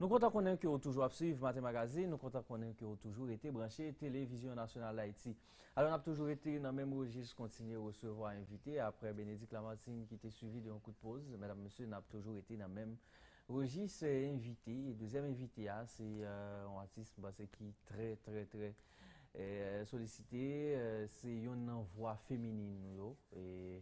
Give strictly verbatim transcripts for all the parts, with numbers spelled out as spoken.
Nou kontan konnen ke w toujou ap swiv Maten Magazine, nou kontan konnen ke w toujou rete branche Televizyon Nasyonal Dayiti. Alò, n ap toujou rete nan menm rejis, kontinye resevwa envite. Apre Bénédicte Lamartine ki te swivi de yon kout poz, medam, mesye, n ap toujou rete nan menm rejis, eh, envite. Dezyèm envite a, se, eh, yon atis, m panse, ki trè, trè, trè, eh, solisite. Eh, se yonn nan vwa feminin nou yo. E,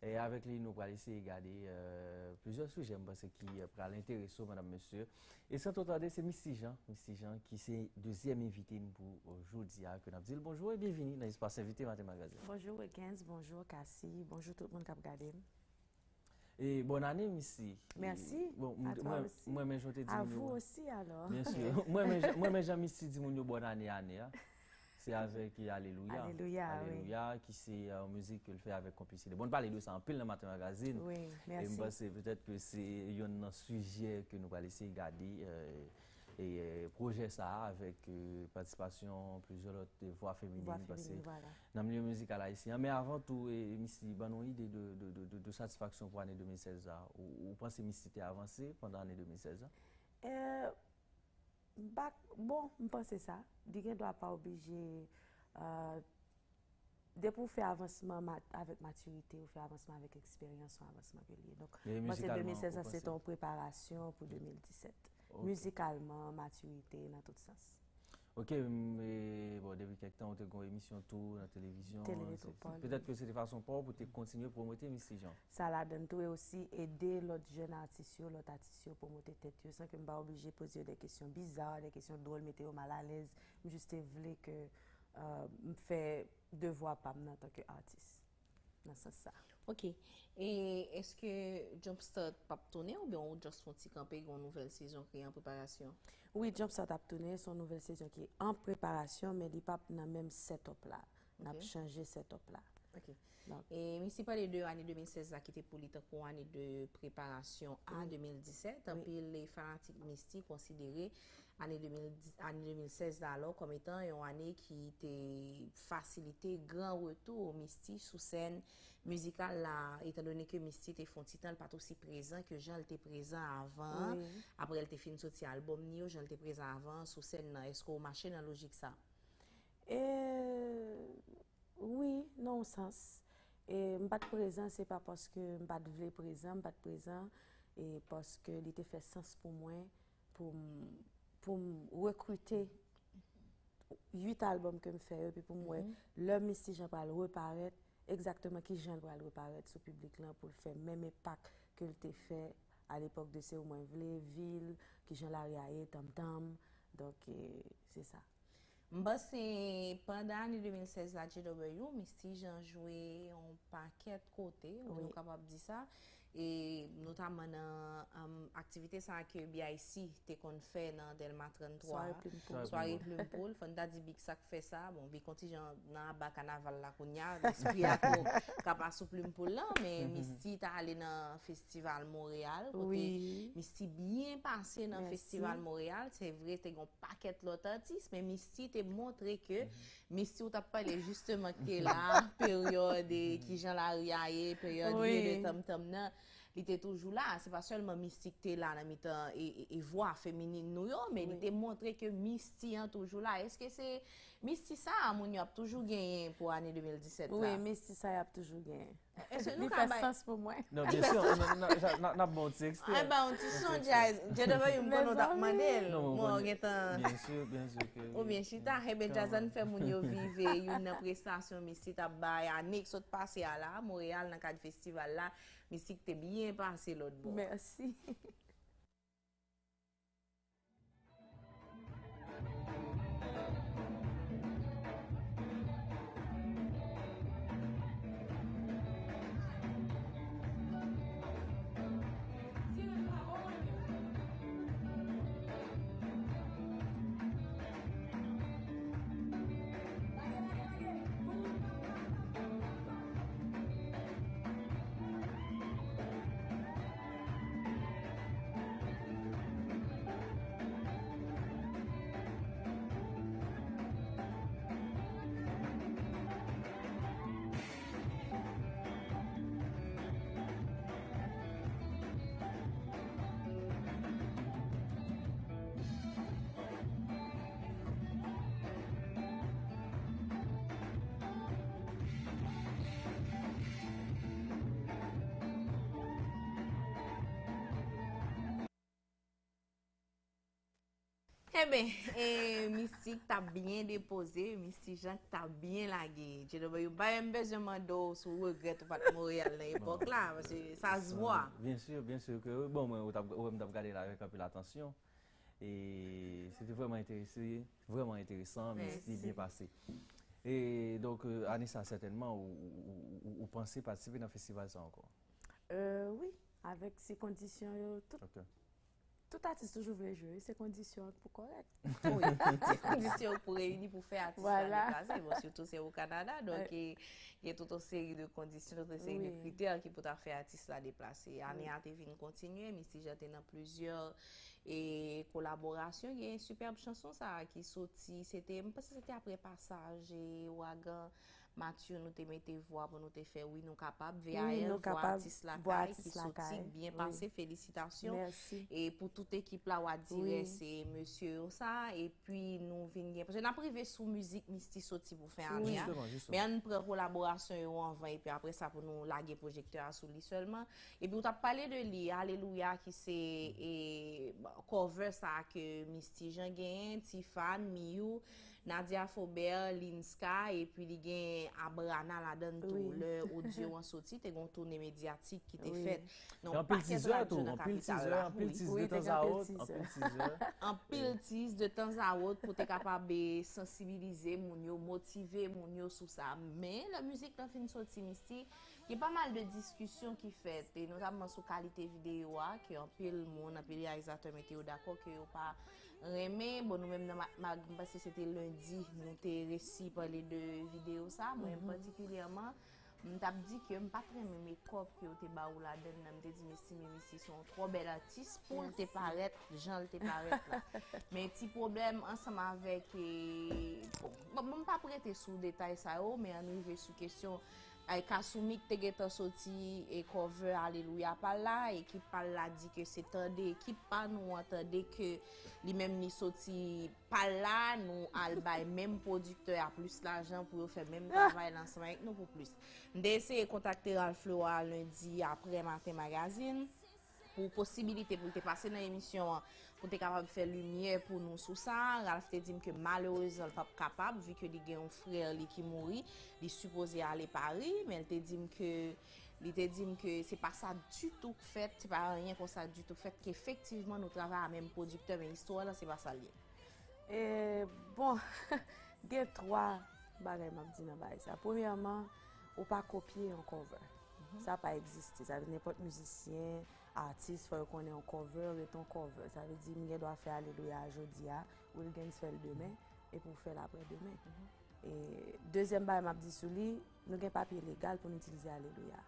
e avèk li, nou pral eseye gade, eh, plizyè sijè, m panse, ki, eh, pral enterese w, medam, mesye. E san twò tande, se Misty Jean, Misty Jean ki se dezyèm envite n pou, eh, jodi a, ke n ap di l bonjou e byenvini nan espas envite Maten Magazine. Bonjou Wickens, bonjou Cassie, bonjou tout moun k ap gade m. E bòn ane, Misty. Mèsi. Bon, m, à toi mwen, aussi. Mwen menm jan te di à moun yo vous aussi, alors. Byen si. Mwen menm jan, mwen menm jan Misty di moun yo bòn ane ane a. Se avèk Alelouya. Alelouya, wi. Alelouya, ki se, eh, yon mizik ke l fè avèk konplisite. Bon, n pale de sa anpil nan Maten Magazine. Wi, mèsi. E m panse petèt ke se yonn nan sijè ke nou pral eseye gade, eh, e, eh, pwojè sa a avèk, eh, patisipasyon plizyè lòt, eh, vwa feminin, vwa feminin, pase vwala, nan milye mizikal ayisyen an. Men avan tou, eh, Misty, ban nou ide de, de, de, de, de satisfaksyon pou ane de mil sèz la. Ou, ou panse Misty te avanse pandan ane de mil sèz la? Eh, M pa, bon, m panse sa. Li gen dwa pa oblije, euh, depi w fè avansman ma-, avèk matirite, ou fè avansman avèk eksperyans, se yon avansman ke l ye. Donk, m panse de mil sèz la, se te yon preparasyon pou de mil disèt. Ok. Mizikalman, matirite, nan tout sans. Ok, m, e, bon, depi kèk tan, ou te gen yon emisyon tou nan televizyon. Tele Metropole. Petèt ke se te fason pa w pou te kontinye pwomòte Misty Jean. Sa ladann tou, e osi ede lòt jèn atis yo, lòt atis yo pwomòte tèt yo, san ke m pa oblije poze yo de kesyon biza, de kesyon dwòl, mete yo malalèz. M jis te vle ke, euh, m fè devwa pa m nan antanke atis, nan sans sa. Ok. E èske Jumpstart p ap tounen oubyen ou just fè yon ti kanpe, gen yon nouvèl sezon ki an preparasyon? Wi, Jumpstart ap tounen, se yon nouvèl sezon ki an preparasyon, men li p ap nan menm setup la. N ap chanje setup la. Ok. Donk, e Misty pale de ane de mil sèz la ki te pou li tankou ane de preparasyon a de mil disèt. Wi. Anpil fanatik Misty konsidere ane de mil, ane de mil sèz la alò kòm etan yon ane ki te fasilite gran retou Misty sou sèn mizikal la, etandone ke Misty te fè yon ti tan, l pa t osi prezan ke jan l te prezan avan an. Wi. Apre l te fin soti albòm ni yo, jan l te prezan avan an sou sèn nan, èske w mache nan lojik sa? E, wi, nan yon sans. E, m pa t prezan, se pa paske m pa t vle prezan, m pa t prezan, e paske li te fè sans pou mwen, pou m, pou m rekrite uit albòm ke m fè yo, epi pou m wè lè Misty Jean pral reparèt, egzakteman ki jan l pral reparèt sou piblik lan pou l fè menm enpak ke l te fè a lepòk de Se Ou Mwen Vle, Vil, ki jan lari a ye, Tanm Tanm. Donk, e, se sa. M panse pandan ane de mil sèz la, J W, Misty Jean jwe yon pakèt kote, wi, nou kapab di sa. E notaman nan, um, aktivite sa a ke B I C te konn fè nan Dèlma trannntwa a. Sware Plim Poul. Sware Plim Poul. Fò n ta di Big sa k fè sa. Bon, Big yon ti jan nan aba kanaval la kounye a, lespri a twò ka pa sou Plim Poul lan, men Misty ta ale nan festival Montréal, kote Misty byen pase nan festival Montréal. Se vre, te gen pakèt lòt atis, men Misty te montre ke Misty, ou t ap pale jisteman ki te la, peryòd, e, ki jan lari a ye, peryòd, wi, de Tanm Tanm nan, li te toujou la. Se pa sèlman Misty ki te la nan mitan e, e, e vwa feminin nou yo, men li te montre ke Misty an toujou la. Èske se Misty sa a moun yo ap toujou genyen pou ane de mil disèt la? Wi, Misty sa y ap toujou genyen. Èske nou ka bay... Li fè sans pou mwen. Non, byen si, n, n, n, n, n ap ba w ti ekstrè. An ba yon ti son djaz. J W, m konnen w t ap mande l. Non, mwen gentan. Byen si, byen si ke wi. Oubyen chita, enben djaz la n fè moun yo viv youn nan prestasyon Misty t ap bay ane k sot pase a la, Montréal, nan kad festival la. Misty ki te byen pase lòt bò. Mèsi. Enben, e, Misty k t ap byen depoze, Misty Jean k t ap byen lage. Djeno, yo pa menm bezwen mande w si w regrèt ou pa t Montréal nan epòk la, paske sa se vwa. Byen si, byen si ke wi. Bon, mwen, ou t ap, ou wè m t ap gade l avèk anpil atansyon. E se te vrèman enterese, vrèman enteresan, Misty, byen pase. E donk, ane sa sètènman, ou, ou, ou, ou panse patisipe nan festival sa ankò? Euh, wi, avèk se kondisyon yo, tout, tout atis toujou vle jwe, se kondisyon an k pou kòrèk. Wi, se kondisyon yo k pou reyini pou fè atis la deplase. Bon, sitou se o Kanada, donk e, gen tout yon seri de kondisyon, tout yon seri de kritè ki pou ta fè atis la deplase. Ane a te vin kontinye, Misty Jean te nan plizyè e kolaborasyon, gen sipèb chanson sa a ki soti, se te, m panse se te apre pasaj e Ouragan Matthew nou te mete vwa pou nou te fè Wi Nou Kapab, V A L, Vwa Atis Lakay, ki soti byen pase, felisitasyon. E pou tout ekip la, w a dire se mesye yo sa, epi nou vin gen, paske n ap rive sou mizik Misty soti pou fen ane a, men ann pran kolaborasyon yo anvan, epi apre sa pou nou lage pwojektè a sou li sèlman. Epi ou t ap pale de li, Alelouya, ki se e, cover sa ke Misty Jean genyen, Tifan, Miyou, Nadia Faubert, Linska, epi li gen Abrana ladan l tou. Lè odyo an soti, te gen yon toune medyatik ki te fèt nan yon pakèt radyo nan kapital la. Anpil tizè, anpil tizè de tanzawòt, anpil tizè. Anpil tizè de tanzawòt pou te kapab e, sansibilize moun yo, motive moun yo sou sa. Men, lè mizik lan fin soti, Misty, gen pa mal de diskisyon ki fèt, e notamman sou kalite videyo a, ke anpil moun, anpil reyalizatè mete yo dakò ke yo pa renmen. Bon, nou menm nan Mad Mag, m panse se te lendi, nou te resi pale de videyo sa. Mwen, patikilyèman, m t ap di ke m pa t renmen mekòp ke yo te ba ou ladan l nan. M te di, Misty, Misty se yon twò bèl atis pou l te parèt jan l te parèt la. Men ti pwoblèm ansanm avèk, e, bon, bon, m p ap rete sou detay sa yo, men ann rive sou kesyon Ay, Kasumi k te gentan soti e cover Alelouya pa l la, ekip pa l la di ke se tande ekip pa nou an, tande ke li menm li soti pa l la, nou al bay menm pwodiktè a plis lajan pou yo fè menm travay la ansanm avèk nou pou plis. M te eseye kontakte Ralph Leroy lendi apre Maten Magazine pou posibilite pou l te pase nan emisyon an, pou l te kapab fè limyè pou nou sou sa. Ralph te di m ke malerezman l p ap kapab, vi ke li gen yon frè li ki mouri, li sipoze ale Pari, men l te di m ke, li te di m ke se pa sa ditou k fèt, se pa anyen konsa ditou k fèt, ke efektivman nou travay a menm pwodiktè, men istwa lan se pa sa l ye. E, bon, gen twa bagay m ap di nan bagay sa. Premyèman, ou pa kopye yon cover. Sa pa egziste. Sa vle di nenpòt mizisyen, atis, fò yo konnen yon cover ret yon cover. Sa vle di m gen dwa fè Alelouya a jodi a, Wilgens fè l demen, epi w fè l aprè demen. E dezyèm bagay m ap di sou li, nou gen papye legal pou n itilize Alelouya.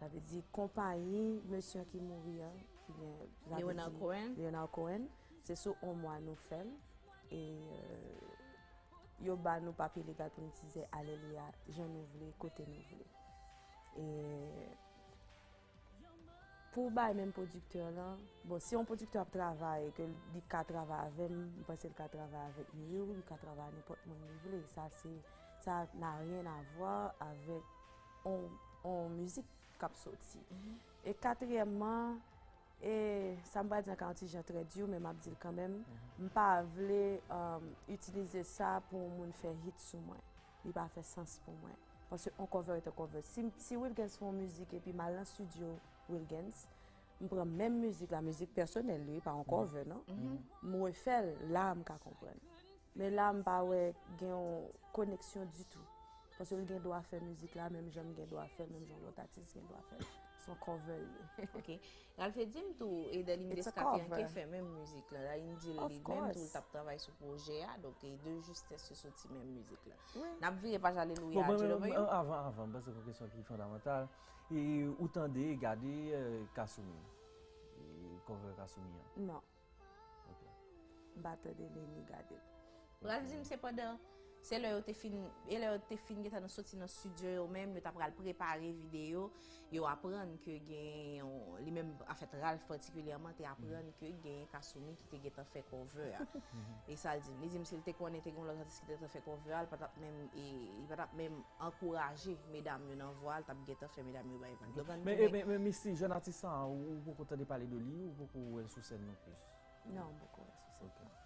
Sa vle di konpayi mesye an ki mouri an, ki gen, sa vle di Leonard Cohen, se sou yon mwa nou fè l. E, euh, yo ba nou papye legal pou n itilize Alelouya jan nou vle, kote nou vle. E pou bay menm pwodiktè lan, bon, si yon pwodiktè ap travay, ke li ka travay avè m, m panse l ka travay avèk Miyou, li ka travay nenpòt moun li vle. Sa se, sa n'a rien à voir avec on, on mizik k ap soti. E katriyèmman, e sa m pral di an ka yon ti jan trè di, men m ap di l kanmenm, m pa vle, um, itilize sa pou yon moun fè hit sou mwen. Li pa fè sans pou mwen. Paske on cover est un cover. Si, si Wilgens fè yon mizik epi m al nan studio Wilgens, m pran menm mizik la, mizik pèsonèl li, pa yon cover, non? M refè l, la m ka konprann. Men la, m pa wè gen yon koneksyon ditou. Paske l gen dwa fè mizik la, menm jan m gen dwa fè l, menm jan lòt atis gen dwa fè l. Se yon cover li ye. Ok. Ralph te di m tou, e Darline Descapian ke fè menm mizik la. Darline di l li menm tou, l t ap travay sou pwojè a, donk e de justès yo soti menm mizik la. N ap vire paj Alelouya a, Djeno. Bon, men, men, men, avan, avan, m panse gon kesyon ki fondamantal. E ou tande, gade, euh, Kasumi? E cover Kasumi an? Non. Ok. M pa tande li ni gade l. Pral di m se pandan, se lè yo te fin, e lè yo te fin gentan soti nan estidyo yo menm, yo ta pral prepare videyo, yo aprann ke gen yon, li menm, anfèt, Ralph patikilyèman te aprann ke gen Kasumi ki te gentan fè cover a. E sa l di m. Li di m si l te konnen te gen yon lòt atis ki te gentan fè cover a, li pa t ap menm, e, li pa t ap menm ankouraje medam yo nan vwa, li t ap gentan fè medam yo bay vag. Donk, ann tounen. Men, men, men, Misty, jèn atis sa a, ou, ou poko tande pale de li, ou poko wè l sou sèn non plis? Non, m poko wè l sou sèn. Ok.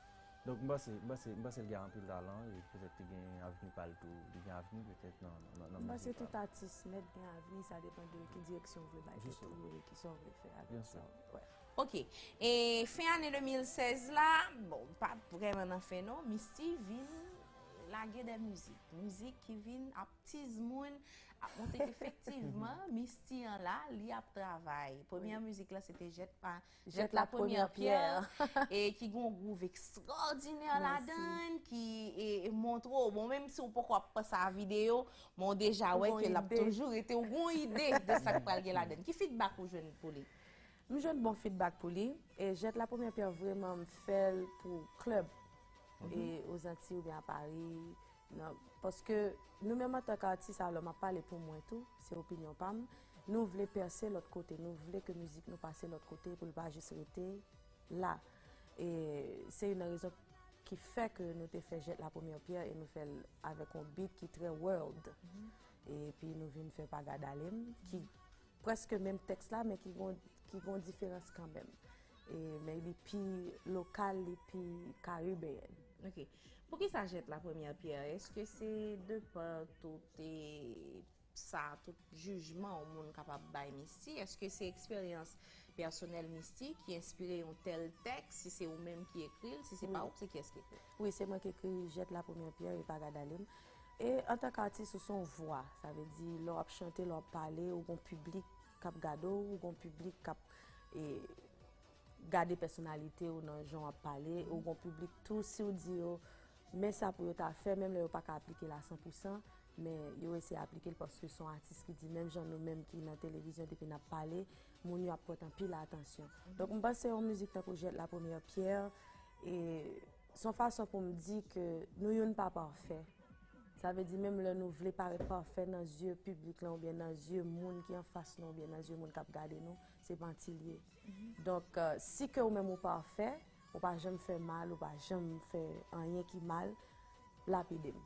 Donk, m panse, m panse, m panse l gen anpil talan, e petèt li gen avni pa l tou, li gen avni petèt nan, nan, nan, nan mizik la. M panse tout atis nèt gen avni, sa depann de ki direksyon w vle bay tèt ou e kisa w vle fè avèk sa. Byen si. Wè. Ok. E fen ane de mil sèz la, bon, pa vrèman nan fen non, Misty vin lage de mizik. Mizik ki vin ap tiz moun, ap montre k efektivman, Misty an la, li ap travay. Premyè mizik la, se te Jèt pa, Jèt la premyè pyè, e ki gen yon gwouv ekstwòdinè ladan l, ki e, e montre w, bon, menm si w poko ap panse a videyo, men w deja wè ke l ap toujou rete, w gen yon ide de sa k pral gen ladan l. Ki feedback ou jwenn pou li? M jwenn bon feedback pou li. E Jèt la premyè pyè, vrèman, m fè l pou klèb. E Ozantiy oubyen a Pari. Non, paske nou menm antanke atis, alò m ap pale pou mwen tou, se opinyon pa m, nou vle pèse lòt kote, nou vle ke mizik nou pase lòt kote pou l pa jis rete la. E se youn nan rezon ki fè ke nou te fè Jèt la premyè pyè e nou fè l avèk yon beat ki trè world. Epi nou vin fè Pa Gad Ale M, ki prèske menm tèks la, men ki gon, ki gon diferans kanmenm. E, men li pi lokal, li pi karibeyèn. Ok. Poukisa Jèt la premyè pyè? Èske se de pa tout, e, sa, tout jijman yon moun kapab bay Misty? Èske se eksperyans pèsonèl Misty ki enspire yon tèl tèks, si se ou menm ki ekri l, si se pa ou, se kiyès ki ekri l? Wi, se mwen ki ekri Jèt la premyè pyè e Pa Gad Ale M. E antanke atis, ou se yon vwa. Sa vle di, lè w ap chante, lè w ap pale, ou gon piblik k ap gade w, ou gon piblik k ap, e, gade pèsonalite w nan jan w ap pale, ou gon piblik tou, si w di yo, men sa pou yo ta fè, menm lè yo pa ka aplike l a san pou san, men yo eseye aplike l paske se yon atis ki di, menm jan nou menm ki nan televizyon, depi n ap pale, moun yo ap pòt anpil atansyon. Donk, m panse yon mizik tankou Jèt la premyè pyè, e, se yon fason pou m di ke nou youn pa pafè. Sa vle di, menm lè nou vle parèt pafè nan zye piblik la, oubyen nan zye moun ki anfas nou, oubyen nan zye moun k ap gade nou, se manti l ye. Donk, e, si ke ou menm ou pafè, ou pa janm fè mal, ou pa janm fè anyen ki mal, lapide m.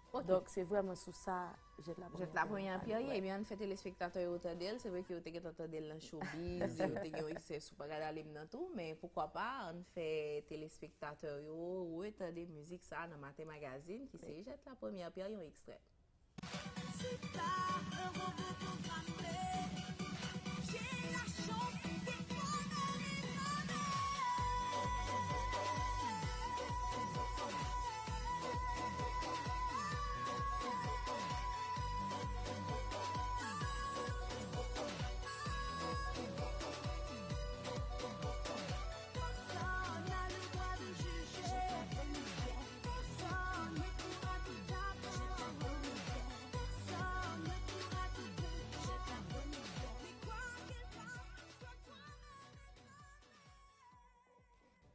Ok. Donk, se vrèman sou sa, Jèt la premyè pyè. Jèt la premyè pyè, wi. Ebyen, ann fè telespektatè yo tande l. Se vre ke yo te gentan tande l nan Showbiz, yo te gen yon eksè sou Pa Gad Ale M nan tou, men poukwa pa, ann fè telespektatè yo retande mizik sa a nan Maten Magazine, ki se Jèt la premyè pyè, yon ekstrè. Chita, un robot programmé. J'ai la chance de connaître les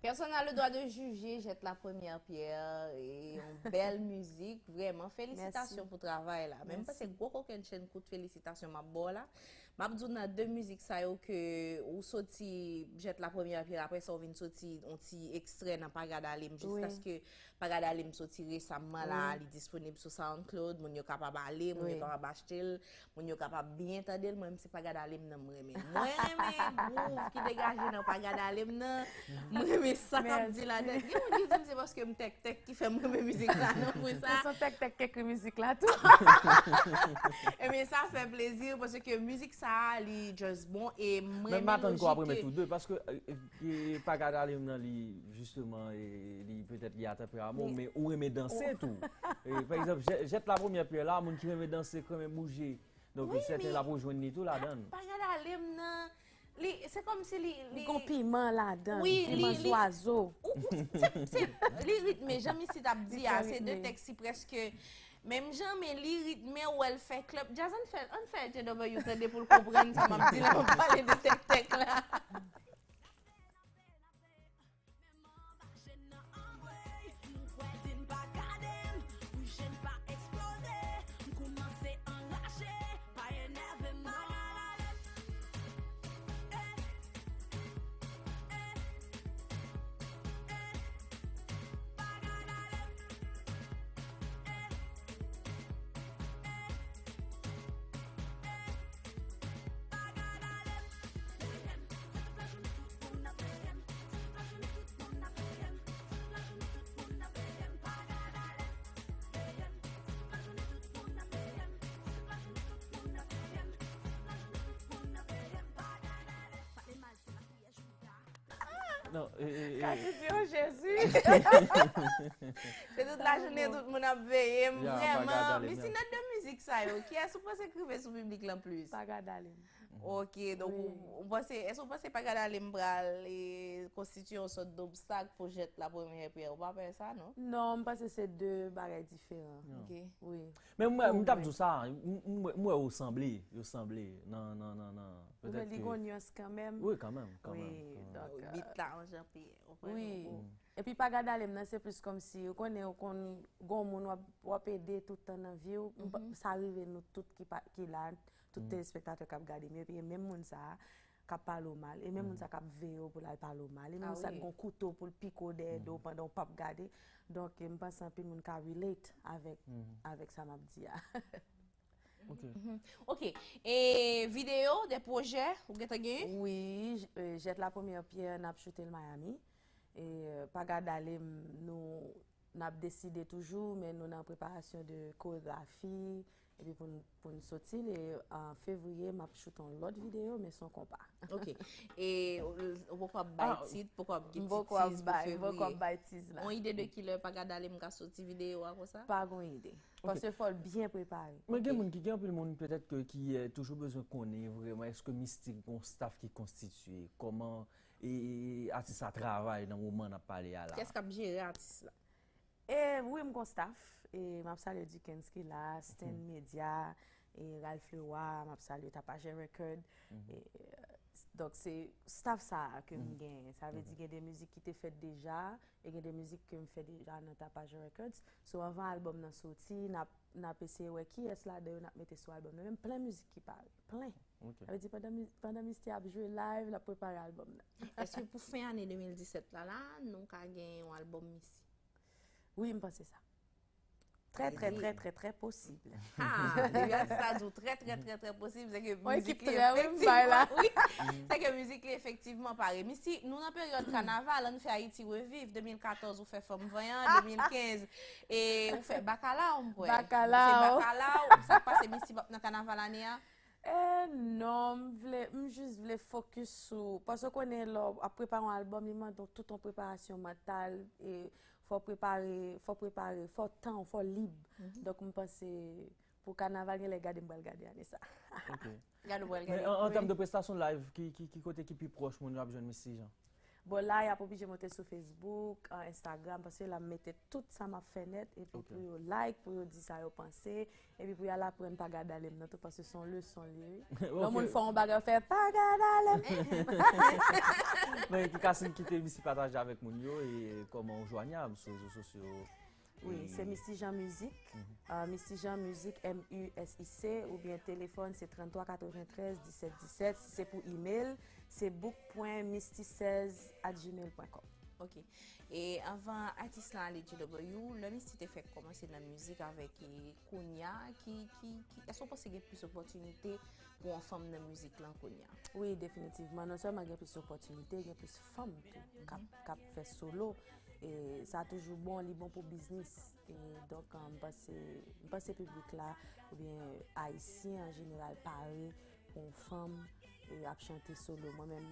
Personne n'a le droit de juger, Jèt la premyè pyè, e yon bèl mizik, vrèman, felisitasyon pou travay la. Men m panse gwo kokennchenn kout felisitasyon m ap ba w la. M ap di w nan de mizik sa yo ke ou soti Jèt la premyè pyè, apre sa ou vin soti yon ti ekstrè nan Pa Gad Ale M, jiskaske Pa Gad Ale M soti resamman la, li disponib sou SoundCloud, moun yo kapab ale, moun yo kapab achte l, moun yo kapab byen tande l. Mwen menm se Pa Gad Ale M nan m renmen. Mwen renmen gwouv ki degaje nan Pa Gad Ale M nan, mwen renmen sa k ap di ladan. Gen moun ki di m se paske m tèktèk ki fè m renmen mizik la, non, pou sa. Se yon tèktèk ki ekri mizik la tou. Ebyen, sa fè plezi, paske mizik sa a, li just bon, e m renmen lojik ke... Men m atann ke w ap remèt tou de, paske, e, e, e, Pa Gad Ale M nan, li, jisteman, e, li, petèt, li a tanperaman w, men ou renmen danse tou. E, pa egzanp, Jèt, Jèt la premyè pyè la, moun ki renmen danse, ki renmen bouje. Donk, sèten l ap rejwenn li tou ladan l. Pa Gad Ale M nan, li, se kòmsi li, li gon piman ladan l, piman zwazo. Ou, ou, se, se, li ritme, jan Misty t ap di a, se de tèks ki prèske menm jan, men li ritme, ou wè l fè klèp. Djaz, ann fè, ann fè J W tande pou l konprann sa m ap di lè m ap pale de tèktèk la. Non, e, e, e. Kasi di, oh Jezi. Se tout lajounen, tout moun ap veye m. Vrèman, Missy, nan de mizik sa yo, kiyès ou panse k rive sou piblik lan plis? Pagadale m. Ok, donk ou, ou panse, èske ou panse Pagadale m pral e, konstitye yon sòt dobstak pou jèt la premyè pyè? Ou pa pè sa, non? Non, m panse se de bagay diferan. Ok. Wi. Men mwen, m t ap di w sa, m, m, m wè yo sanble, yo sanble nan, nan, nan, nan, petèt ke. Ou wè li gon nyans kanmenm? Wi, kanmenm, kanmenm. Wi, donk. Bit la an jan pye, ou konprann? Wi. Epi Pagadale m nan, se plis kòmsi, ou konnen, ou konn gon moun w ap, w ap ede tout tan nan vi w. Sa rive nou tout ki pa, ki la, tout telespektatè k ap gade m yo, epi e menm moun sa a k ap pale w mal, e menm moun sa k ap veye w pou l al pale w mal, e menm moun sa k gon kouto pou l pike w dèyè do w pandan w p ap gade. Donk, m panse anpil moun ka relate avèk, avèk sa m ap di a. Ok. Ok. E videyo, de pwojè, ou gentan genyen? Wi, j- e, Jèt la premyè pyè, n ap choute l Miami. E, e, Pagadale m, nou, n ap deside toujou, men nou nan preparasyon de koregrafi, epi pou n, pou n soti l, e an fevriye, m ap choute yon lòt videyo, men se yon konpa. Ok. E ou, ou poko ap bay tit, poko ap gen ti tiz pou fevriye? M poko ap bay, m poko ap bay tiz la. Yon ide de kilè Pagadale m ka soti videyo a konsa? Pa gon ide. Paske fò l byen prepare. Men gen moun ki, gen anpil moun petèt ke, ki eh, toujou bezwen konnen vrèman, èske Misty gon staff ki konstitye? Kòman e, e, atis la travay nan moman n ap pale a la? Kiyès k ap jere atis la? E wi, m gon staff. E m ap salye Dickens ki la, Stand Media, e Ralph Leroy, m ap salye Tapajè Record. E, donk se staff sa a ke m genyen. Sa vle di gen de mizik ki te fèt deja, e gen de mizik ke m fè deja nan Tapajè Records. So anvan albòm nan soti, n ap, n ap eseye wè kiyès ladan yo n ap mete sou albòm nan. Men plen mizik ki pare. Plen. Sa vle di pandan, pandan Misty ap jwe live, l ap prepare albòm nan. Èske pou fen ane de mil disèt la, la, nou ka gen yon albòm Misty? Wi, m panse sa. Trè, trè, trè, trè, trè posib. Ah, depi atis la di w trè, trè, trè, trè posib, se ke mizik li efektivman, wi. Se ke mizik li efektivman pare. Misty, nou nan peryòd kanaval, ann fè Ayiti reviv. De mil katòz, ou fè Fanm Vanyan, de mil kenz, e ou fè Bakalaw, m kwè. Bakalaw. Se Bakalaw, sa k pase Misty p ap nan kanaval ane a? Eh non, m vle, m jis vle fokis sou, paske w konnen lè w ap prepare yon albòm, li mande w tout yon preparasyon mantal, e fò w prepare, fò w prepare, fò tan w, fò w lib. Donk m panse pou kanaval genlè gade m pral gade ane sa. Ok. Gade w pral gade. Men an, an tèm de prestasyon live, ki, ki, ki kote ki pi pwòch moun yo ap jwenn Misty Jean? Bon, la y ap oblije monte sou Facebook, Instagram, paske la m mete tout sa m ap fè nèt, epi pou yo like, pou yo di sa yo panse, epi pou y al aprann Pagadale m nan tou, paske se yon leson li ye. Lè yon moun fè yon bagay, ou fè Pagadale m. Men ki Kasim kite Misty pataje avèk moun yo, e kòman w jwanyab sou rezo sosyo? Wi, se Misty Jean Music. Misty Jean Music, M U S I C, oubyen telefòn se trannntwa katreventrèz disèt disèt. Si se pou email, se book pwen misty sèz at gmail pwen kòm. Ok. E anvan atis lan ale G W, lè Misty te fèk kòmanse nan mizik avèk e, kounya, ki, ki, ki, èske w panse gen plis opòtinite pou yon fanm nan mizik lan kounya? Wi, definitivman. Non sèlman gen plis opòtinite, gen plis fanm tou k ap, k ap fè solo. E sa toujou bon, li bon pou biznis. E donk, m panse, m panse piblik la, oubyen Ayisyen an jeneral, pare pou yon fanm e ap chante solo. Mwen menm,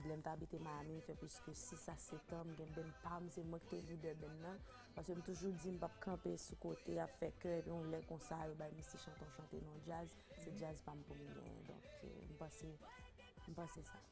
lè m t abite Miami, m fè plis ke sis a sèt an, m gen band pa m, se mwen ki te lidè band nan. Paske m toujou di m p ap kanpe sou kote, ap fè kè, epi yon lè konsa, yo bay Misty chante yon chante nan djaz. Se djaz pa m pou m genyen. Donk, e, m panse, m panse sa.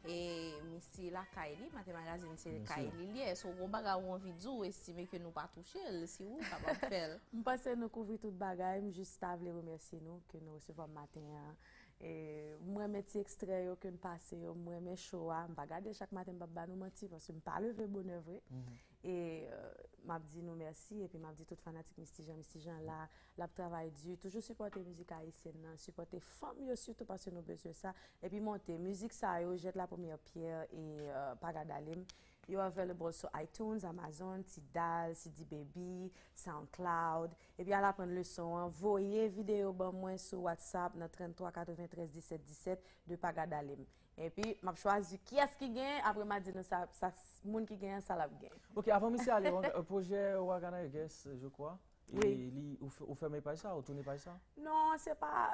E Misty lakay li, Maten Magazine se kay li li ye. So, gon bagay ou anvi di, ou estime ke nou pa touche l, si ou kapab fè l. M panse nou kouvri tout bagay, m jis ta vle remèsye nou ke nou resevwa m maten an. E m renmen ti ekstrè yo ke n pase yo, m renmen show a, m pa gade l chak maten, m p ap ba nou manti, paske m pa leve bonè vre. E, euh, m ap di nou mèsi, epi m ap di tout fanatik Misty Jean, Misty Jean la, l ap travay di, toujou sipòte mizik ayisyèn nan, sipòte fanm yo sitou paske nou bezwen sa, epi monte mizik sa yo, Jèt la premyè pyè e, euh, Pagadale m, yo available sou iTunes, Amazon, Tidal, C D Baby, SoundCloud, epi al aprann leson an, voye videyo ban mwen sou WhatsApp nan trannntwa katreventrèz disèt disèt de Pagadale m. Epi, m ap chwazi kiyès ki genyen, apre m a di nou sa, sa, moun ki genyen an, sa l ap genyen. Ok, avan Misty ale, Wa- euh, pwojè Wagan I Guess, je crois. E li, ou f- ou fèmen paj sa, ou tounen paj sa? Non, se pa,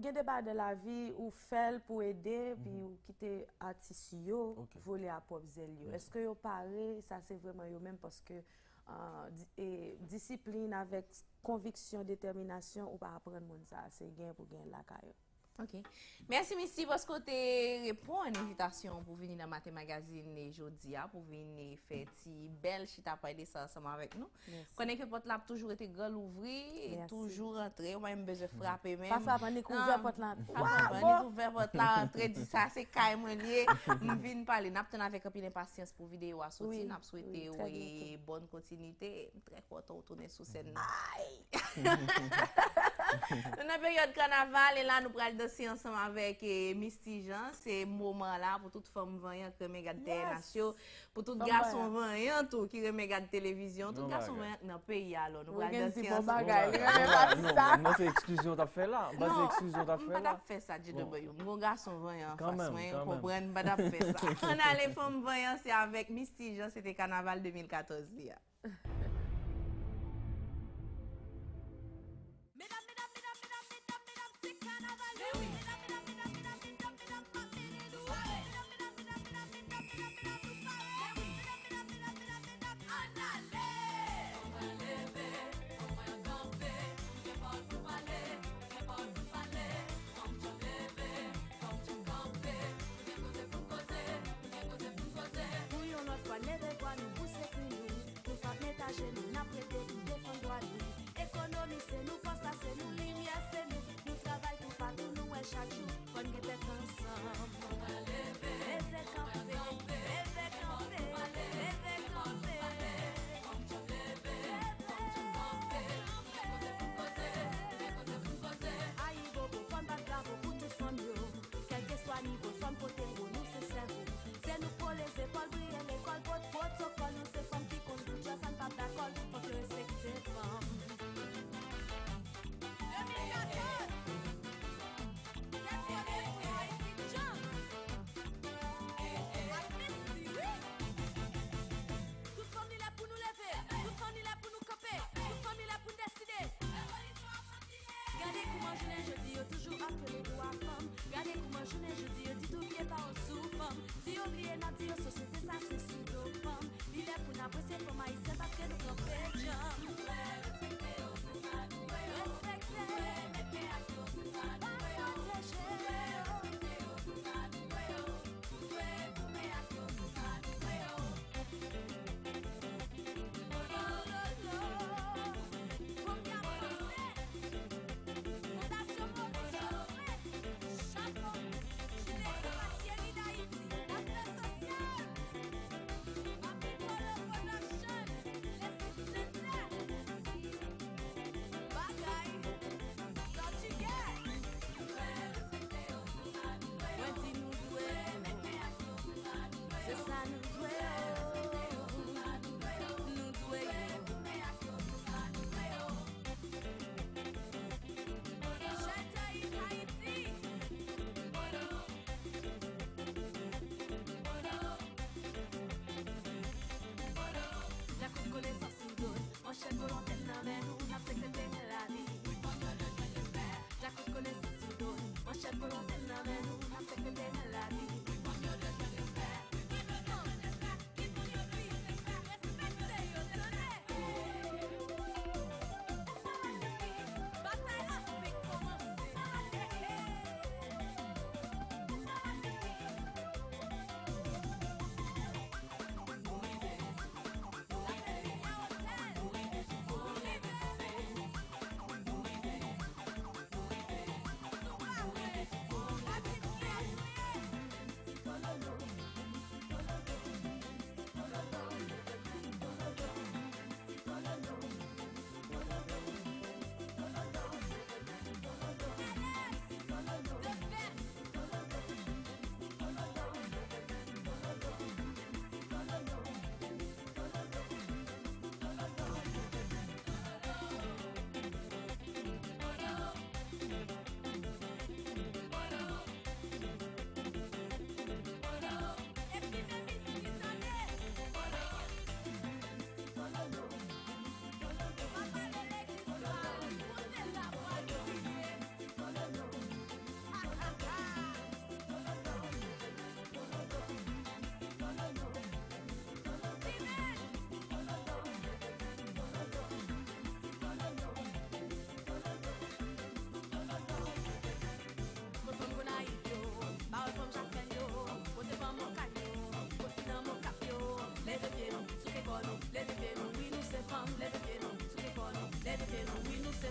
Gen de bagay nan lavi, ou fè l pou ede, epi ou kite atis yo vole a pwòp zèl yo. Èske yo pare? Sa se vrèman yo menm, paske, ah, di-, e, disiplin avèk konviksyon, detèminasyon, ou pa aprann moun sa. Se gen pou gen lakay yo. Ok. Mèsi, Misty, paske w te reponn envitasyon an pou vini nan Maten Magazine jodi a, pou vini fè ti bèl chita pale de sa ansanm avèk nou. Mèsi. Konnen ke pòt la ap toujou rete gran louvri, e toujou rantre, ou pa menm bezwen frape menm. Pa frape, annik ouvè pòt la. Pa frape, annik ouvè pòt la, antre, di sa se kay mwen li ye. M vin pale. N ap tann avèk anpil enpasyans pou videyo a soti. N ap swete w, e, bòn kontinite. M trè kontan w tounen sou sèn nan. Nou nan peryòd kanaval, e la nou pral danse ansanm avèk, e, Misty Jean. Se moman la pou tout fanm vanyan k renmen gad T N H yo. Pou tout gason vanyan tou ki renmen gad televizyon, tout gason vanyan k nan peyi a, alò nou pral danse ansanm. Bagay, li renmen pati sa. Non, se eksklizyon w t ap fè la. Baz, se eksklizyon w t ap fè la. Non, m pa t ap fè sa, J W. M gon gason vanyan anfas mwen, ou konprann, m pa t ap fè sa. Ann ale, fanm vanyan, se avèk Misty Jean, se te kanaval de mil katòz li a. Medam, medam, medam, medam, medam, medam, se kanaval, wi. Medam, medam, medam, medam, medam, medam, pa mele nou, wi. Medam, medam, medam, medam, medam, medam, medam, nou pare, wi. Medam, medam, medam, medam, medam, ann ale. Fò mwen leve, fò mwen kanpe, gen pawòl pou pale, gen pawòl pou pale. Fò m janm leve, fò m janm kanpe, nou gen koze pou n koze, nou gen koze pou n koze. Pou yon lòt fwa, n leve vwa nou, bouse pou nou. Nou p ap met ajenou, n ap rete pou defann dwa nou. Ekonomi se nou, fòs la se nou, limyè se nou. Nou travay toupatou, nou wè chak jou, fò n gen tèt ansanm. Leve kanpe, leve kanpe, leve kanpe. Ayibobo, fò n bat bravo pou tout fanm yo. Kèlkeswa nivo, fò n pote wo, nou se sèvo. Se nou k kole zepòl, briye lekòl, pot pwotokòl. Nou se fanm ki konn bout djaz, ann pa dakò l, fòk yo respekte fanm. De mil katòz, tèt kole pou Ayiti Djanm. Ak Misty, wi. Tout fanm, li lè pou nou leve. Tout fanm, li lè pou nou kanpe. Tout fanm, li lè pou n deside. Gade kouman jounen jodi yo toujou ap vyole dwa fanm. Gade kouman jounen jodi yo di tou vye pawòl sou fanm. Si yo bliye, n ap di yo sosyete sa se sou do fanm. Li lè pou n apresye fanm ayisyen paske nou kanpe djanm. Respekte yo, se sa nou ye. Respekte. Pwoteje yo.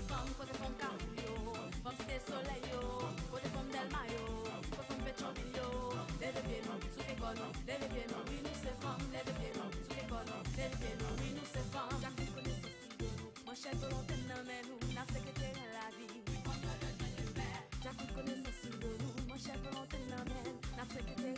Fanm, kote fanm Kafou yo, fanm Site Solèy yo, kote fanm Dèlma yo, kote fanm Petyonvil yo. Leve pye nou, souke kò nou, leve pye nou, wi nou se fanm, leve pye nou, souke kò nou, leve pye nou, wi nou se fanm. Djakout konesans sou do nou, manchèt volonte n nan men nou, n ap sekretè lavi. Djakout konesans sou do nou, manchèt volonte n nan men nou, n ap sekretè